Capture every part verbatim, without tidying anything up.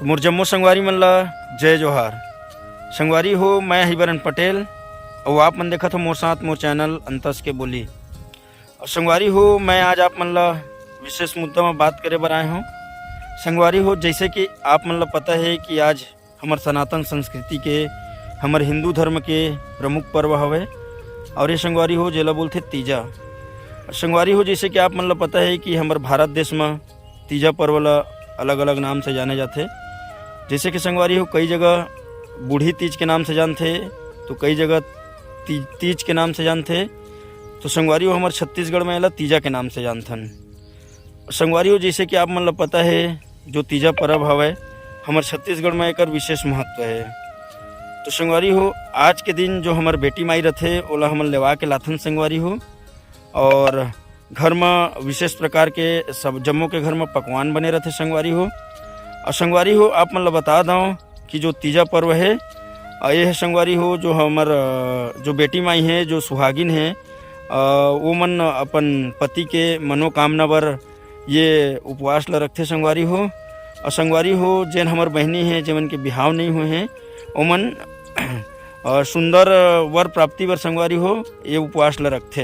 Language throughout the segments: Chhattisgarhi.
मोर जम्मो संगवारी मन ला जय जोहार। संगवारी हो, मैं हिबरन पटेल, अउ आप मन देखत हो मोर साथ मोर चैनल अंतस के बोली। अउ संगवारी हो, मैं आज आप मन ला विशेष मुद्दा म बात करे बर आए हूँ। संगवारी हो, जैसे कि आप मन ला पता है कि आज हमर सनातन संस्कृति के, हमर हिंदू धर्म के प्रमुख पर्व हवे, और ये संगवारी हो, जेला बोलथे तीजा। संगवारी हो, जैसे कि आप मन ला पता है कि हमर भारत देश म तीजा पर्व ला अलग-अलग नाम से जाने जाथे। जैसे कि संगवारी हो, कई जगह बूढ़ी तीज के नाम से जानथे, तो कई जगह ती-, तीज के नाम से जानथे। तो संगवारी हो, हमर छत्तीसगढ़ में एला तीजा के नाम से जानथन। संगवारी हो, जैसे कि आप मन ला पता है, जो तीजा पर्व हवय, हमर छत्तीसगढ़ में एकर विशेष महत्व है। तो संगवारी हो, आज के दिन जो हमर बेटी माई रथे, ओला हमन लेवा के लाथन संगवारी हो, और घर म विशेष प्रकार के सब, जम्मो के घर म पकवान बने रथे संगवारी हो। और संगवारी हो, आप मन ल बता दंव कि जो तीजा पर्व हे, अ, ये हे संगवारी हो, जो हमर, अ, जो बेटी माई हे, जो सुहागिन हे, अ, वो मन अपन पति के मनोकामना बर ये उपवास ल रखथे संगवारी हो। और संगवारी हो, जेन हमर बहिनी हे, जेमन के बिहाव नहीं हुए हे, ओमन, अ, सुंदर वर प्राप्ति बर संगवारी हो, ये उपवास ल रखथे।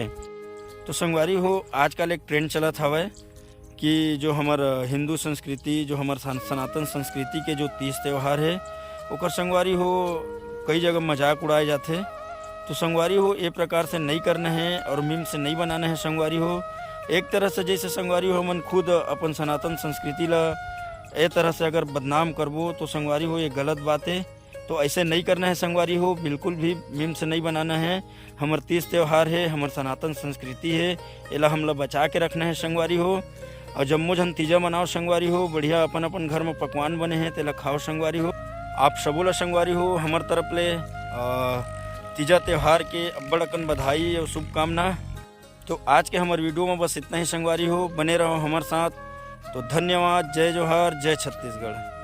तो संगवारी हो, आजकल एक trend चलत हवय कि जो हमर हिंदू संस्कृति, जो हमर सन-, सनातन संस्कृति के जो तीज त्योहार हे, ओकर संगवारी हो कई जगह मजाक उड़ाए जाथे। तो संगवारी हो, ए प्रकार से नहीं करना है और मीम से नहीं बनाना है संगवारी हो। एक तरह से जैसे संगवारी हो, हमन खुद अपन सनातन संस्कृति ला ए तरह से अगर बदनाम करबो तो संगवारी हो, ये गलत बात है। तो ऐसे नहीं करना है संगवारी हो, बिल्कुल भी मीम से नहीं बनाना है। हमर तीज त्योहार है, हमर सनातन संस्कृति है, एला हमला बचा के रखना है संगवारी हो। और जम्मो झन तीजा मनाओ संगवारी हो, बढ़िया अपन अपन घर में पकवान बने हैं, तेला खाओ संगवारी हो। आप सबो ला संगवारी हो, हमर तरफ ले, अ, तीजा त्योहार के अब्बड़ अकन बधाई और शुभकामना। तो आज के हमर video में बस इतना ही संगवारी हो, बने रहो हमर साथ। तो धन्यवाद, जय जोहार, जय छत्तीसगढ़।